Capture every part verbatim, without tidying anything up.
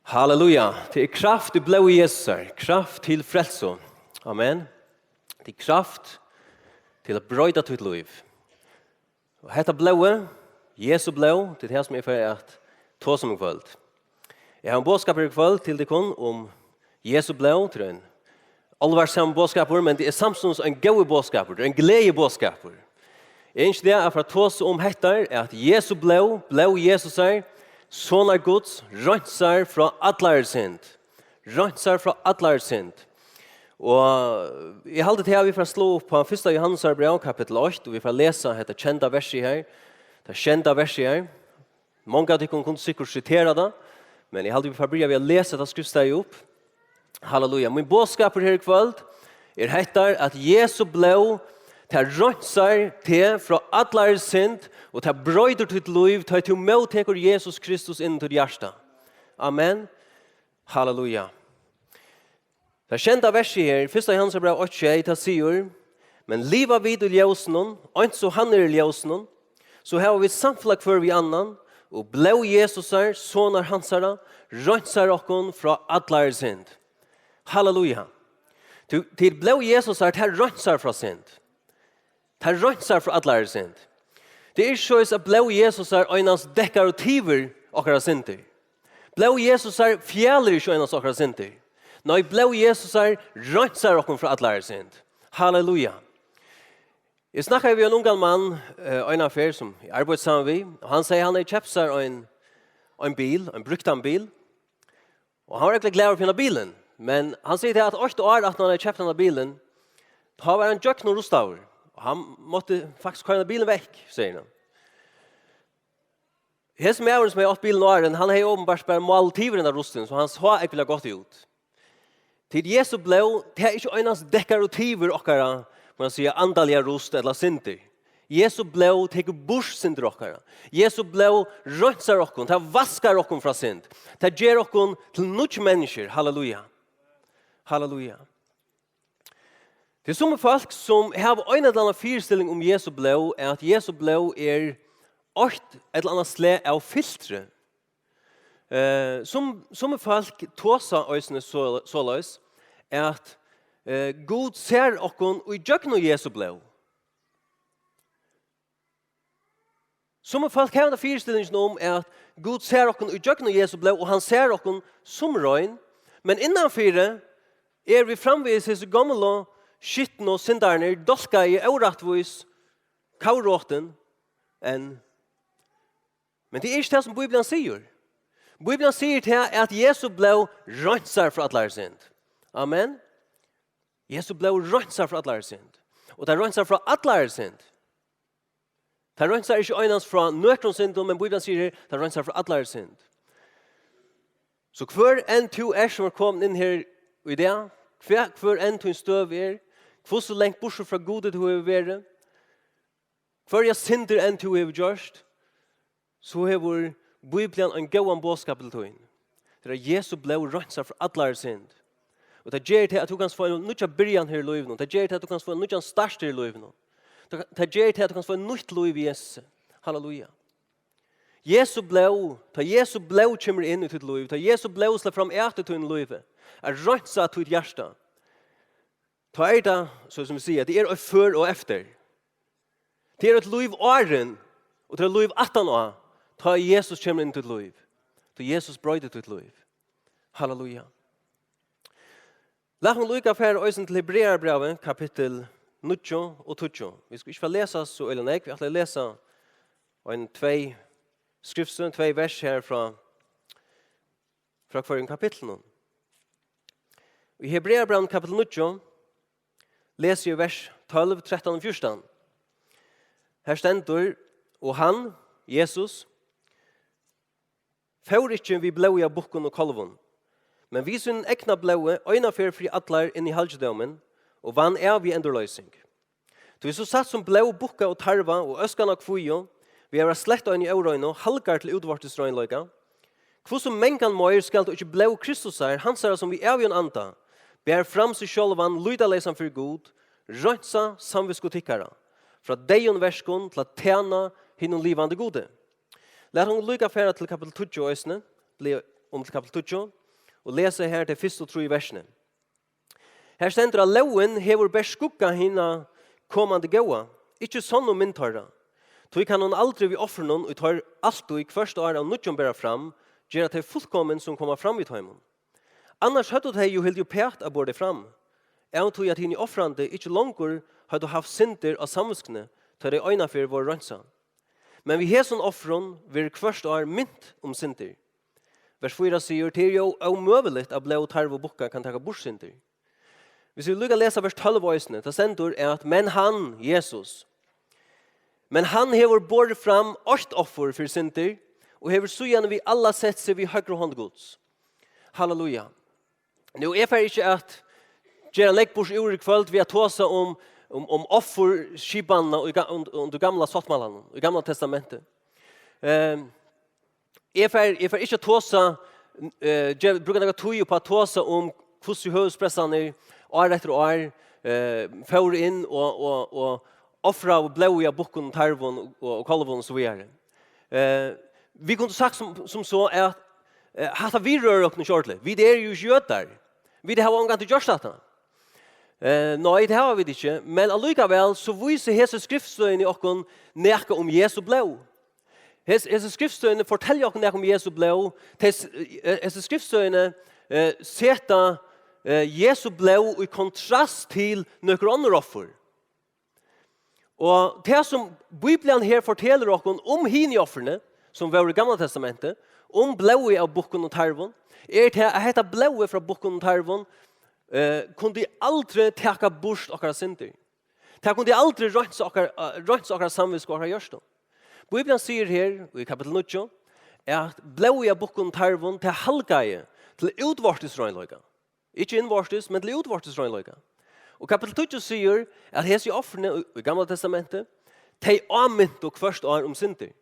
Halleluja. Tað er kraft í blóði Jesusar. Kraft til frelsu. Amen. Tað er kraft til at broyta títt lív. Og hetta blóðið, Jesu blóð, tað er tað sum eg fari at tosa um í kvøld. Eg havi ein boðskap her í kvøld til tykkum um Jesu blóð, tað er ein álvarsamur boðskapur, men tað er samstundis ein góður boðskapur, tað er ein gleðiboðskapur. Eg ynski tær at fara at tosa um hetta, at Jesu blóð, blóð Jesusar, Sonar Guds, reinsar frá allari synd. Reinsar frá allari synd. Og eg haldi, at vit fara at slá upp á fyrsta Jóhannesar bræv, kapittul eitt, og vit fara at lesa hetta kenda versið her. Tað kenda versið her. Mong av tykkum kunnu sikkurt sitera tað, men eg haldi, vit fara at byrja við at lesa hetta skriftstað upp. Halleluja. Mín boðskapur her í kvøld er hetta, at Jesu blóð, tað reinsar teg frá allari synd, og tað broytir títt lív, tá tú móttekur Jesus Kristus inn í títt hjarta. Amen. Halleluja. Tað kenda versið her, fyrsta Jóhannesar bræv eitt sjey, tað sigur: "Men liva vit í ljósinum, eins og hann er í ljósinum, so hava vit samfelag hvør við annan, og blóð Jesusar, Sonar hansara, reinsar okkum frá allari synd." Halleluja. Tú, til blóð Jesusar, tað reinsar frá synd. Tað reinsar frá allari synd. Tað er ikki soleiðis, at blóð Jesusar einans dekkar og tivir okkara syndir. Blóð Jesusar fjalir ikki einans okkara syndir. Nei, blóð Jesusar reinsar okkum frá allari synd. Halleluja. Eg snakkaði við ein ungan mann, eh, eina ferð, sum eg arbeiddi saman við, og hann segði, hann hevði keypt sær ein, ein bil, ein brúktan bil, og hann var øgiliga glaður fyri henda bilin. Men hann sigur tað, at eitt ár aftan hann hevði keypt henda bilin, tá var hann gjøgnumrustaður. Og hann mátti faktiskt koyra henda bilin vekk, sigur hann. Hesin maðurin, sum hevði átt bilin áðrenn, hann hevði openbart bara málað yvir henda rustin, so hann sá ógvuliga gott út. Tí Jesu blóð, tað er ikki einans dekkar og tivir okkara, má man siga, andaliga rust ella syndir. Jesu blóð tekur burt syndir okkara. Jesu blóð reinsar okkum, tað vaskar okkum frá synd. Tað ger okkum til nýggj menniskju. Halleluja. Halleluja. Tað er summi fólk, sum hava ein ella annan fyristilling um Jesu blóð, er, at Jesu blóð er eitt ella annað slag av filtri. Eh, sum, summi fólk tosa eisini so, soleiðis, at, eh, Gud sær okkum í gjøgnum Jesu blóð. Summi fólk hava henda fyristillingina um, at Gud sær okkum í gjøgnum Jesu blóð, og hann sær okkum sum rein, men innanfyri eru vit framvegis hesi gomlu, skitnu syndararnir, dálkaði, órættvís, kavrotin enn. Men tað er ikki tað, sum Bíblian sigur. Bíblian sigur tað, at Jesu blóð reinsar frá allari synd. Amen. Jesu blóð reinsar frá allari synd. Og tað reinsar frá allari synd. Tað reinsar ikki einans frá nøkrum syndum, men Bíblian sigur her, tað reinsar frá allari synd. So hvør enn tú ert, sum er komin inn her í dag, hvat hvør enn tín støða er, hvussu langt burtur frá Gudi tú hevur verið, hvørja syndir enn tú hevur gjørt, so hevur Bíblian ein góðan boðskap til tín. Tað er, at Jesu blóð reinsar frá allari synd. Og tað ger tað, at tú kanst fáa eina nýggja byrjan her í lívinum. Tað ger tað, at tú kanst fáa ein nýggjan start her í lívinum. Tað, tað ger tað, at tú kanst fáa eitt nýtt lív í Jesusi. Halleluja. Jesu blóð, tá Jesu blóð kemur inn í títt lív, tá Jesu blóð slær fram at í tínum lívi, at reinsa títt hjarta, tá er tað, so sum vit siga, tað er eitt før og eftir. Tað er eitt lív áðrenn, og tað er eitt lív aftaná, tá Jesus kemur inn í títt lív. Tá Jesus broytir títt lív. Halleluja. Lat okkum líka fara eisini til Hebrearabrævið, kapittul níggju og tíggju. Vit skulu ikki fara at lesa so øgiliga nógv, vit ætla at lesa ein tvey skriftstøð, tvey vers her frá, frá hvørjum kapitlinum. Í Hebrearabrævinum kapittul níggju lesi eg vers tólv, trettan og fjúrtan. Her stendur: "Og hann, Jesus, fór ikki við blóði av bukkum og kálvum, men við sínum egna blóði eina ferð fyri allar inn í halgidómin, og vann æviga endurloysing. Tí so satt sum blóð bukka og tarva og øskan av kvígu við at vera slett á eini óreinu halgar til útvortis reinleika, hvussu mangan meir skal tó ikki blóð Kristusar, hansara, sum við ævigum anda bar fram seg sjálvan lýtaleysan fyri Gud, reinsa samvitsku tykkara frá deyðum verkum til at tæna hinum livandi Gudi." Lat okkum líka fara til kapittul tíggju eisini, ble-, um til kapittul tíggju. og lesa her tey fyrstu trý versini. Her stendur, at lógin hevur bert skugga hina komandi góða, ikki sonnu mynd teirra. Tí kann hon aldri við ofrunum, ið teir altíð hvørt ár av nýggjum bera fram, gera tey fullkomin, sum koma fram við teimum. Annars høvdu tey jú hildið uppat at borið fram, av tí at hini ofrandi ikki longur høvdu havt syndir á samvitskuni, tá tey einaferð vóru reinsað. Men við hesum ofrum verður hvørt ár mint um syndir. Vers fýra sigur, tað er jú ómøguligt, at blóð, tarv og bukka kann taka burt syndir. Hvis vit líka lesa vers tólv eisini, tað stendur, at men hann, Jesus, men hann hevur borið fram eitt offur fyri syndir, og hevur síðan við alla sett seg við høgru hond Guds. Halleluja. Nú, eg fari ikki at gera nógv burtur úr í kvøld við at tosa um, um, um offurskipanina í ga-, und-, undir gamla sáttmálanum, í gamla testamenti. Ehm, eg fari, eg fari ikki at tosa, eh, ge-, brúka nakra tíð upp á at tosa um hvussu høvuðsprestarnir ár eftir ár, eh, fóru inn og, og, og ofraðu blóðið av bukkum, tarvum og, og kálvum og so víðari. Eh, vit kundu sagt sum, sum so at, eh, hatta viðrørir okkum ikki ordiliga. Vit eru jú ikki jødar. Vit hava ongantíð gjørt hatta. Eh, nei, tað hava vit ikki. Men allíkavæl so vísa hesi skriftstøðini okkum nakað um Jesu blóð. Hes-, hesi skriftstøðini fortelja okkum nakað um Jesu blóð. Tes-, eh, hesi skriftstøðini, eh, seta, eh, Jesu blóð í kontrast til nøkur onnur offur. Og tað, sum Bíblian her fortelur okkum um hini ofrini, sum vóru í Gamla Testamenti, um blóðið av bukkum og tarvum, er tað, at hetta blóðið frá bukkum og tarvum, eh, kundi aldri taka burt okkara syndir. Tað kundi aldri reinsa okkara, eh, reinsa okkara samvitsku og okkara hjørtu. Bíblian sigur her, í kapittul níggju, at blóðið av bukkum og tarvum, tað halgaði til útvortis reinleika. Ikki innvortis, men til útvortis reinleika. Og kapittul tíggju sigur, at hesi ofrini í, í Gamla Testamenti, tey ámintu hvørt ár um syndir.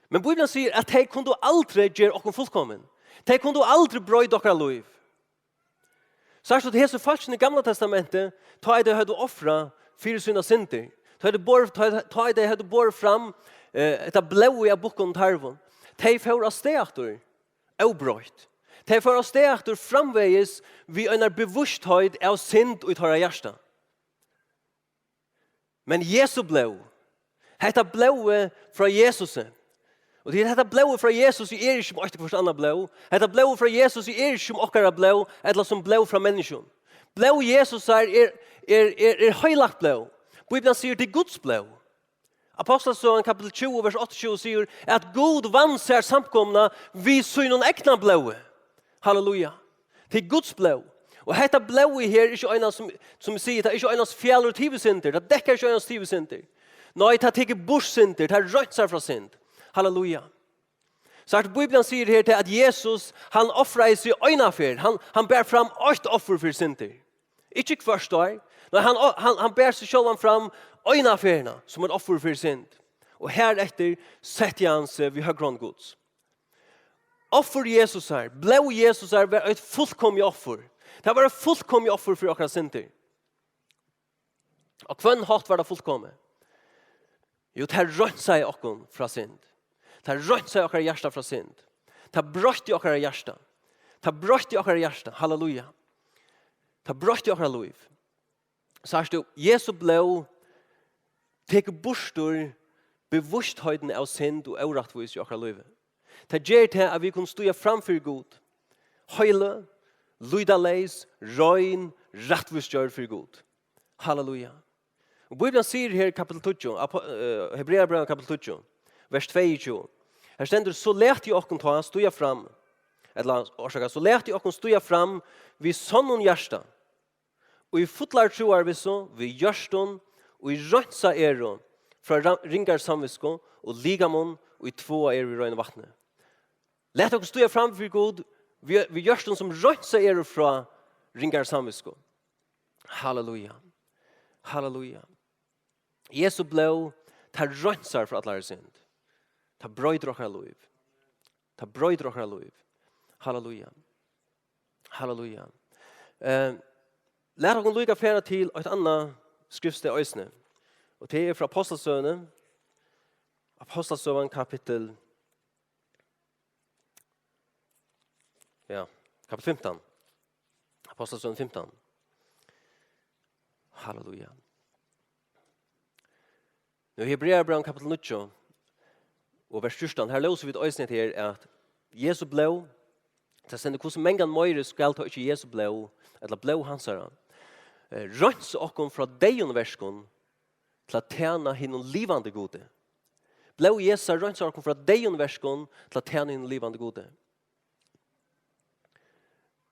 Men Bíblian sigur, at tey kundu aldri gera okkum fullkomin. Tey kundu aldri broyta okkara lív. Sært tú, at hesi fólkini í Gamla Testamenti, tá ið tey høvdu ofrað fyri sínar syndir, tá ið tey bor-, tá, tá ið tey høvdu borið fram, eh, hetta blóðið av bukkum og tarvum, tey fóru avstað aftur óbroytt. Tey fóru avstað aftur framvegis við einari bevístheit av synd í teirra hjarta. Men Jesu blóð, hetta blóðið frá Jesusi, og tí hetta blóðið frá Jesusi er ikki sum eitt hvørt annað blóð, hetta blóðið frá Jesusi er ikki sum okkara blóð, ella sum blóð frá menniskjum. Blóð Jesusar er, er, er, er heilagt blóð. Bíblian sigur, tað er Guds blóð. Ápostlasøgan kapittul tjúgu, vers áttaogtjúgu sigur, at Gud vann sær samkomuna við sínum egna blóði. Halleluja. Tað er Guds blóð. Og hetta blóðið her er ikki einans, sum, sum eg sigi, tað er ikki einans fjalir og tivusyndir, tað dekkar ikki einans tivusyndir. Nei, tað tekur burt syndir, tað reinsar frá synd. Halleluja. Sært, Bíblian sigur her til, at Jesus, hann ofraði seg eina ferð, hann, hann bar fram eitt offur fyri syndir. Ikki hvørt ár. Nei, hann, hann, hann bar seg sjálvan fram eina ferðina sum eitt offur fyri synd. Og hereftir setti hann seg við høgru hond Guds. Offur Jesusar, blóð Jesusar var eitt fullkomið offur. Tað var eitt fullkomið offur fyri okkara syndir. Á hvønn hátt var tað fullkomið? Jú, tað reinsaði okkum frá synd. Tað reinsaði okkara hjarta frá synd. Tað broytti okkara hjarta. Tað broytti okkara hjarta. Halleluja. Tað broytti okkara lív. Sært tú, Jesu blóð tekur burtur bevístheitina av synd og órættvísi í okkara lívi. Tað ger tað, at vit kunnu stíga fram fyri Gud, heil, lýtaleys, rein, rættvísgjørd fyri Gud. Halleluja. Og Bíblian sigur her í kapittul tíggju, Apo-, eh, Hebrearabrævið kapittul tíggju, vers tveyogtjúgu. Her stendur, so latið okkum tá stíga fram, ella, orsaka, so latið okkum stíga fram við sonnum hjarta, og í fullari trúarvissu, við hjørtum, og í reinsað eru frá ra-, ringari samvitsku, og likamum, og í tváað eru við reinum vatni. Lat okkum stíga fram fyri Gud, við, við hjørtum, sum reinsað eru frá ringari samvitsku. Halleluja. Halleluja. Jesu blóð, tað reinsar frá allari synd. Tað broytir okkara lív. Tað broytir okkara lív. Halleluja. Halleluja. Eh, lat okkum líka fara til eitt annað skriftstað eisini. Og tað er frá Ápostlasøguni. Ápostlasøgan kapittul, ja, Kapitel fimtan. Apostlasøgan fimtan. Halleluja. Nú, Hebrearabrævið kapitel níggju og vers fjúrtan. Her lósu vit eisini hetta her, at Jesu blóð, tað stendur, hvussu mangan meiri skal tá ikki Jesu blóð, ella blóð hansara, eh, reinsa okkum frá deyðum verkum til at tæna hinum livandi Gudi. Blóð Jesu reinsar okkum frá deyðum verkum til at tæna hinum livandi Gudi.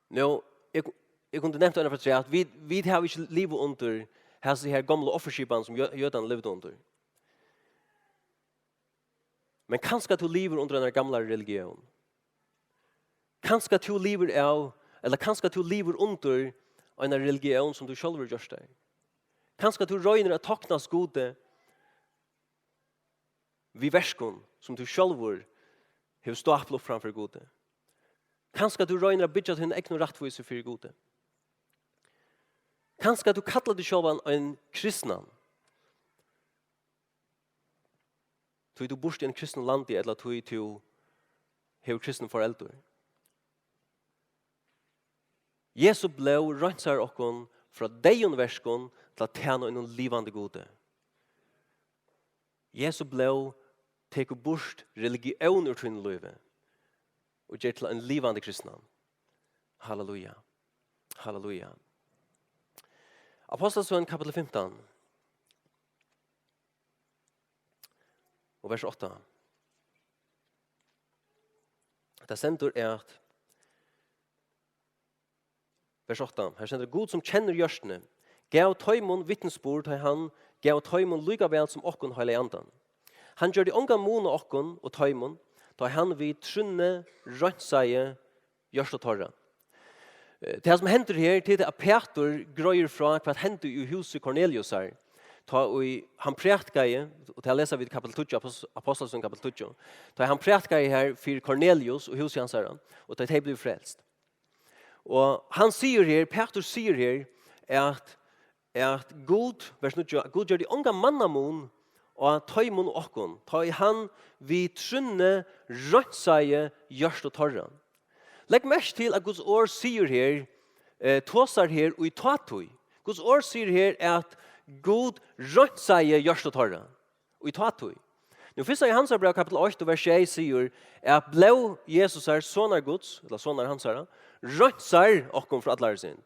Nú, eg, eg kundi nevnt eina afturat, vit, vit hava ikki livað undir hasi her gomlu offerskipan sum jø-, jødarnir livdu undir. Men kanska tú livir undir eini gamlari religión. Kanska tú livir av, ella kanska tú livir undir eini religión sum tú sjálvur gjørdi. Kanska tú roynir at toknast Gudi við verkum sum tú sjálvur hevur stáplað upp framfyri Gudi. Kanska tú roynir at byggja tína egnu rættvísi fyri Gudi. Kanska tú kallar teg sjálvan ein kristnan, tí tú býrt í einum kristnum landi, ella tí tú hevur kristnum foreldur. Jesu blóð reinsar okkum frá deyðum verkum til at tæna einum livandi Gudi. Jesu blóð tekur burt religión úr tínum lívi og ger til ein livandi kristnan. Halleluja. Halleluja. Apostlasøgan kapitel fimtan og vers átta. Tað stendur at, vers átta, her stendur: Gud, sum kennir hjørtuni, gav teimum vitnisburð, tá hann gav teimum líka væl sum okkum Heilaga Andan. Hann gjørdi ongan mun á okkum og teimum, tá hann við trúnni reinsaði hjørtu teirra. Eh, tað sum hendir her, tað er at Pætur greiðir frá, hvat hendi í húsi Korneliusar, tá ið hann prætkaði, og tað lesa vit í kapitel tíggju, Apos-, Apostlasøgan kapitel tíggju, tá ið hann prætkaði her fyri Kornelius og húsi hansara, og tá tey blivu frelst. Og hann sigur her, Pætur sigur her, at at Gud, vers níggju, Gud gjørdi ongan mannamun á teimum og okkum, tá ið hann við trúnni reinsaði hjørtu teirra. Legg merki til, at Guds orð sigur her, eh, tosar her í tátíð. Guds orð sigur her, at Gud reinsaði hjørtu teirra í tátíð. Nú, fyrsta Jóhannesar bræv, kapitel eitt og vers sjey, sigur, at blóð Jesusar, sonar Guds, ella sonar hansara, reinsar okkum frá allari synd.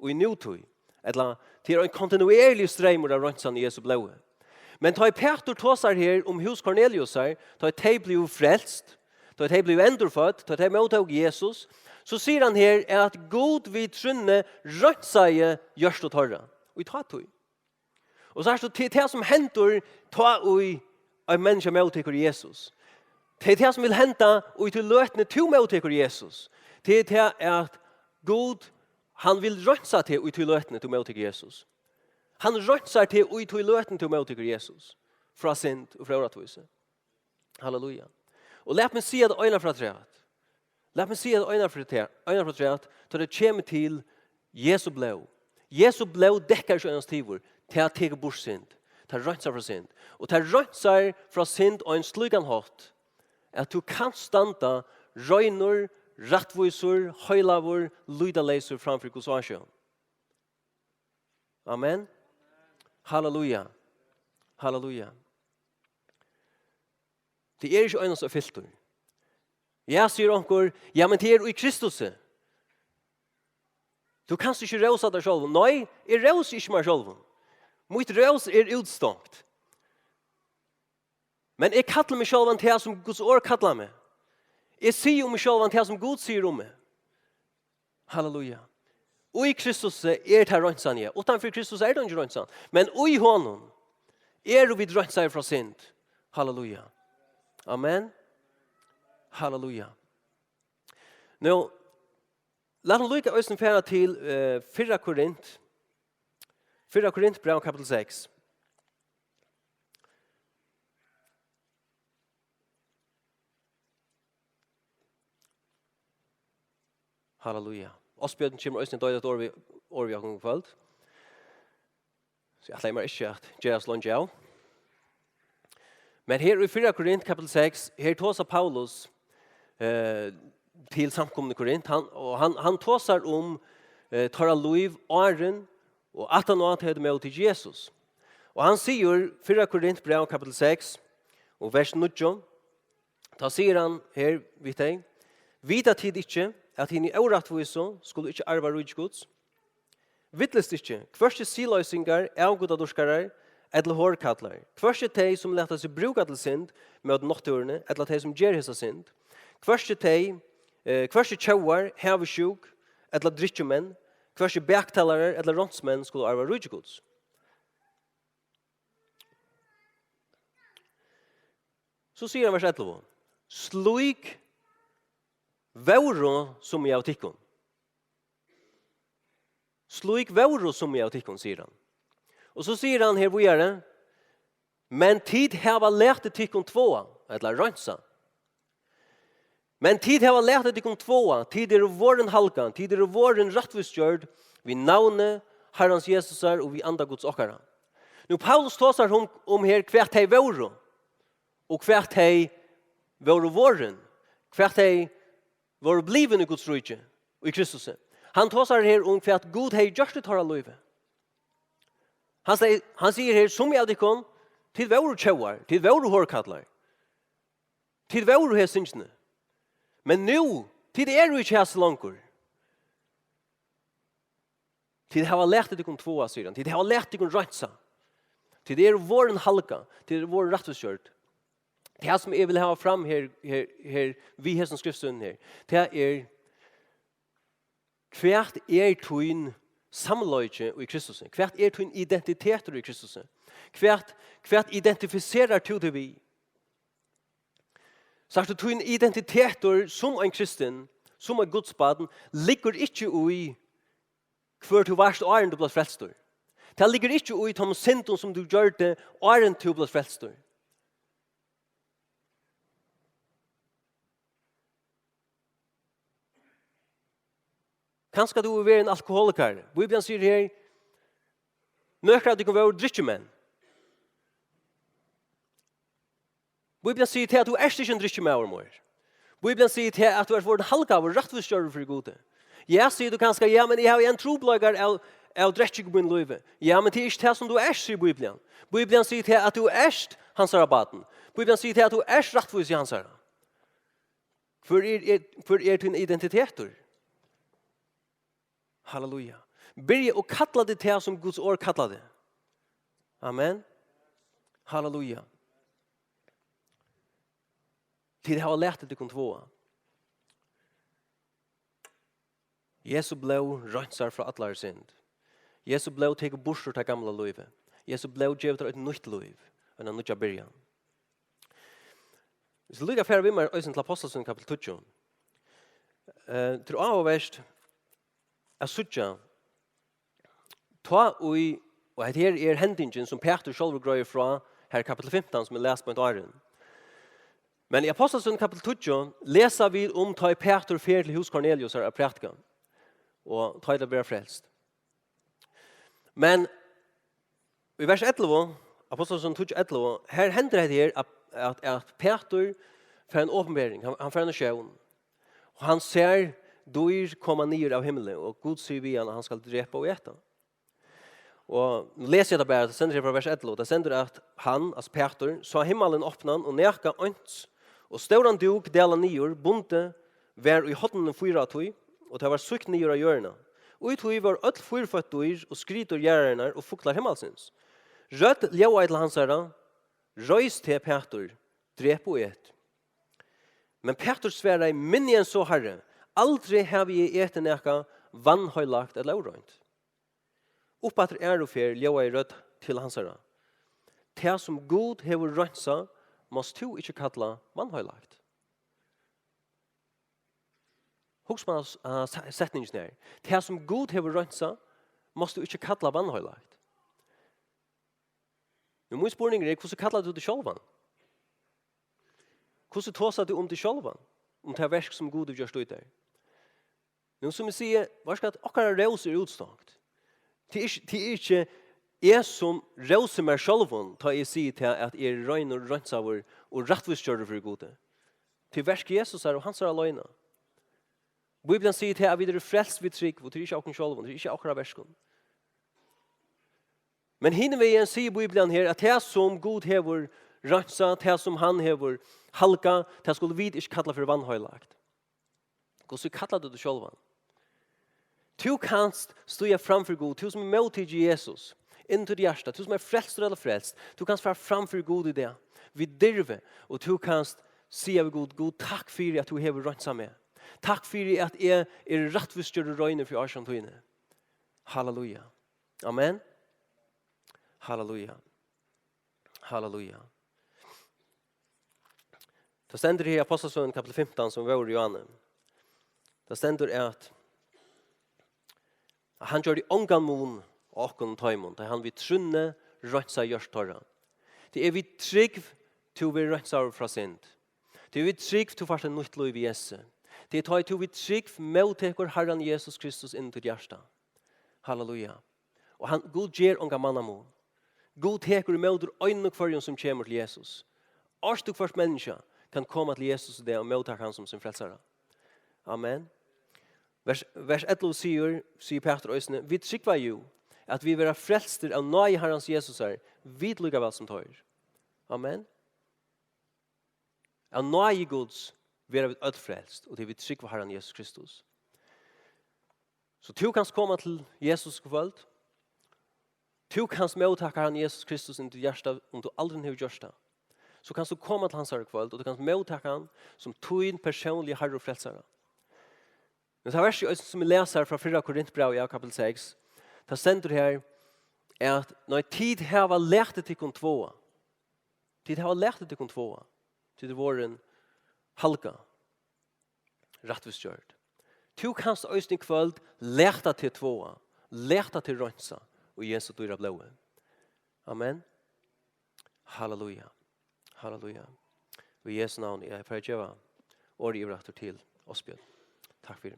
Og í nútíð, ella tað er ein kontinuerligur streymur av reinsan í Jesu blóði. Men tá ið Pætur tosar her um hús Korneliusar, tá ið tey blivu frelst, tá ið tey blivu endurfødd, tá ið tey móttóku Jesus, so sigur hann her, at Gud við trúnni reinsaði hjørtu teirra. Og í tátíð. Og so er tað, tað sum hendir tá ið eitt menniskja móttekur Jesus. Tað er tað sum vil henda í tí løtuni tú móttekur Jesus. Tað er tað at Gud, hann vil reinsa teg í tí løtuni tú móttekur Jesus. Hann reinsar teg í tí løtuni tú móttekur Jesus. Frá synd og frá órættvísi. Halleluja. Og lat meg siga tað eina ferð afturat. Lat meg siga tað eina ferð afturat, eina ferð afturat, tá tað kemur til Jesu blóð. Jesu blóð dekkar ikki einans yvir, tað tekur burt synd. Tað reinsar frá synd. Og tað reinsar frá synd á ein slíkan hátt, at tú kanst standa reinur, rættvísur, heilagur, lýtaleysur framfyri Guds ásjón. Amen. Halleluja. Halleluja. Tað er ikki einans av filtur. Ja, sigur onkur, ja, men tað er í Kristusi. Tú kanst ikki rósa tær sjálvum. Nei, eg rósi ikki mær sjálvum. Mítt rós er útstongt. Men eg kalli meg sjálvan tað sum Guds orð kallar meg. Eg sigi um meg sjálvan tað sum Gud sigur um meg. Halleluja. Og í Kristus er tað reinsan, ja. Uttan fyri Kristus er tað ikki reinsan. Men í honum eru vit reinsaðir frá synd. Halleluja. Amen. Halleluja. Nú, lat okkum líka eisini fara til, eh, fyrra Korint. Fyrra Korint, bræv kapitel seks. Halleluja. Ástbjørn kemur eisini at deila eitt orð við, orð við okkum í kvøld. So eg ætlaði mær ikki at gera so leingi av. Men her í fyrra Korint, kapitel seks, her tosar Paulus, eh, til samkomuna í Korint, hann, og Hann, hann tosar um eh, teirra lív áðrenn og aftan á tey høvdu móttikið Jesus. Og hann sigur, fyrra Korintbræv, kapittul seks og vers níggju, tá sigur hann her við tey: Vita tit ikki, at hini órættvísu skulu ikki arva ríki Guds? Villist ikki, hvørki siðloysingar, avgudadýrkarar ella horkallarar, hvørki tey, sum lata seg brúka til synd móti náttúruni, ella tey, sum gera hesa synd, hvørki tey, eh, hvørki tjóvar, havisjúk ella drykkjumenn, hvørki baktalarar ella ránsmenn skulu arva ríki Guds. So sigur hann, vers ellivu: Slík vóru summi av tykkum. Slík vóru summi av tykkum, sigur hann. Og so sigur hann her víðari: Men tit hava latið tykkum tváa, ella reinsa. Men tit hava latið tykkum tváa, tit eru vorðin halgað, tit eru vorðin rættvísgjørd við navni Harrans Jesusar og við anda Guds okkara. Nú, Paulus tosar um, um her, hvat tey vóru, og hvat tey vóru vorðin, hvat tey vóru blivin í Guds ríki, í Kristusi. Hann tosar her um, hvat Gud hevði gjørt í teirra lívi. Hann sigur, hann sigur her, summi av tykkum, tit vóru tjóvar, tit vóru horkallar, tit vóru hesi tingini. Men nú, tit eru ikki hesi longur. Tit hava latið tykkum tváa, sigur hann. Tit hava latið tykkum reinsa. Tit eru vorðin halgað, tit eru vorðin rættvísgjørd. Tað, sum eg vil hava fram her, her, her við hesum skriftstøðum her, tað er, hvat er tín samleiki í Kristusi? Hvat er tín identitetur í Kristusi? Hvat, hvat identifiserar tú teg við? Sært tú, tín identitetur sum ein kristin, sum eitt Gudsbarn, liggur ikki í, hvør tú vart, áðrenn tú bleiv frelstur. Tað liggur ikki í teimum syndum, sum tú gjørdi, áðrenn tú bleiv frelstur. Kanska tú hevur verið ein alkoholikari. Bíblian sigur her, nøkur av tykkum vóru drykkjumenn. Bíblian sigur til, at tú ert ikki ein drykkjumaður meir. Bíblian sigur til, at tú ert vorðin halgaður, rættvísgjørdur fyri Gudi. Ja, sigur tú kanska, ja, men eg havi ein trupulleikar av, av drekking í mínum lívi. Ja, men tað er ikki tað, sum tú ert, sigur Bíblian. Bíblian sigur til, at tú ert hansara barn. Bíblian sigur til, at tú ert rættvís í hansara. Hvør er, er, hvør er tín identitetur? Halleluja. Byrja og kalla teg tað, sum Guds orð kallar teg. Amen. Halleluja. Tit hava latið tykkum tváa. Jesu blóð reinsar frá allari synd. Jesu blóð tekur burtur tað gamla lívið. Jesu blóð gevur tær eitt nýtt lív, eina nýggja byrjan. Vit skulu líka fara við mær eisini til Ápostlasøguna kapittul tíggju. Eh, tað er áhugavert at síggja, tá í, og hetta her er hendingin, sum Pætur sjálvur greiðir frá, her í kapittul fimtan, sum eg las beint áðrenn. Men í Ápostlasøguni kapittul tíggju lesa vit um, tá ið Pætur fer til hús Korneliusar at prædika, og tá ið tey verða frelst. Men í vers ellivu, Ápostlasøguni tíggju ellivu, her hendir hetta her, at, at, at Pætur fær eina opinbering, hann, hann fær eina sjón. Og hann sær dýr koma niður av himli, og Gud sigur við hann, at hann skal drepa og eta. Og nú lesi eg tað bara, tað stendur her frá vers ellivu, tað stendur, at hann, altso Pætur, sá himmalin opnan og nakað eins og stóran dúk dala niður, bundið var í hornunum fýra á tí, og tað var sítt niður á jørðina. Í tí vóru øll fýrføtt dýr og skriðdýr jarðarinnar og fuglar himmalsins. Rødd ljóðaði til hansara: Reis teg, Pætur, drep og et. Men Pætur svaraði: Minni enn so, Harri, aldri havi eg etið nakað vanheilagt ella óreint. Uppaftur aðru ferð ljóðaði rødd til hansara: Tað, sum Gud hevur reinsað, mást tú ikki kalla vanheilagt. Hugsa mær, ah, se-, setningin her. Tað, sum Gud hevur reinsað, mást tú ikki kalla vanheilagt. Men mín spurningur er, hvussu kallar tú teg sjálvan? Hvussu tosar tú um teg sjálvan? Um tað verk, sum Gud hevur gjørt í tær? Nú, sum eg sigi, veitst hvat, okkara rós er útstokt. Tað er ikki, tað er ikki eg, sum rósi mær sjálvum, tá eg sigi tað, at eg eri reinur, reinsaður og rættvísgjørdur fyri Gudi. Tað er verk Jesusar og hansara aleina. Bíblian sigur tað, at vit eru frelst við trúgv, og tað er ikki okkum sjálvum, tað er ikki okkara verkum. Men hinvegin sigur Bíblian her, at tað, sum Gud hevur reinsað, tað, sum hann hevur halgað, tað skulu vit ikki kalla fyri vanheilagt. Hvussu kallar tú teg sjálvan? Tú kanst stíga fram fyri Gud, tú sum hevur móttikið Jesus inn í títt hjarta, tú sum ert frelstur ella frelst, tú kanst fara fram fyri Gud í dag, við dirvi, og tú kanst siga við Gud: Gud, takk fyri, at tú hevur reinsað meg. Takk fyri, at eg eri rættvísgjørdur og reinur fyri ásjón tíni. Halleluja. Amen. Halleluja. Halleluja. Tað stendur her í Ápostlasøguni, kapittul fimtan, sum vóru Jóhanne. Tað stendur, at hann gjørdi ongan mun á okkum og teimum, tá hann við trúnni reinsaði hjørtu teirra. Tað er við trúgv, tú verður reinsaður frá synd. Tað er við trúgv, tú fært eitt nýtt lív í Jesu. Tað er tá, ið tú við trúgv móttekur Harran Jesus Kristus inn í títt hjarta. Halleluja. Og hann, Gud ger ongan mannamun. Gud tekur ímóti einum og hvørjum, sum kemur til Jesus. Eitt og hvørt menniskja kann koma til Jesus í dag og móttaka hann sum sín frelsara. Amen. Vers, vers ellivu sigur, sigur Pætur eisini: Vit trúgva jú, at vit verða frelstir av náði Harrans Jesusar, vit líka væl sum teir. Amen. Av náði Guds verða vit øll frelst, og tað er við trúgv á Harran Jesus Kristus. So tú kanst koma til Jesus í kvøld. Tú kanst móttaka Harran Jesus Kristus inn í títt hjarta, um tú aldrin hevur gjørt tað. So kanst tú koma til hansara í kvøld, og tú kanst móttaka hann sum tín persónliga Harra og Frelsara. Men tað versið eisini, sum eg las her frá fyrra Korintbrævi, ja, kapittul seks, tað stendur her, at: Nei, tit hava latið tykkum tváa. Tit hava latið tykkum tváa. Tit eru vorðin halgað, rættvísgjørd. Tú kanst eisini í kvøld lata teg tváa, lata teg reinsa í Jesu dýra blóði. Amen. Halleluja. Halleluja. Og í Jesu navn, eg fari at geva orðið yvir aftur til Ásbjørn. Takk fyri.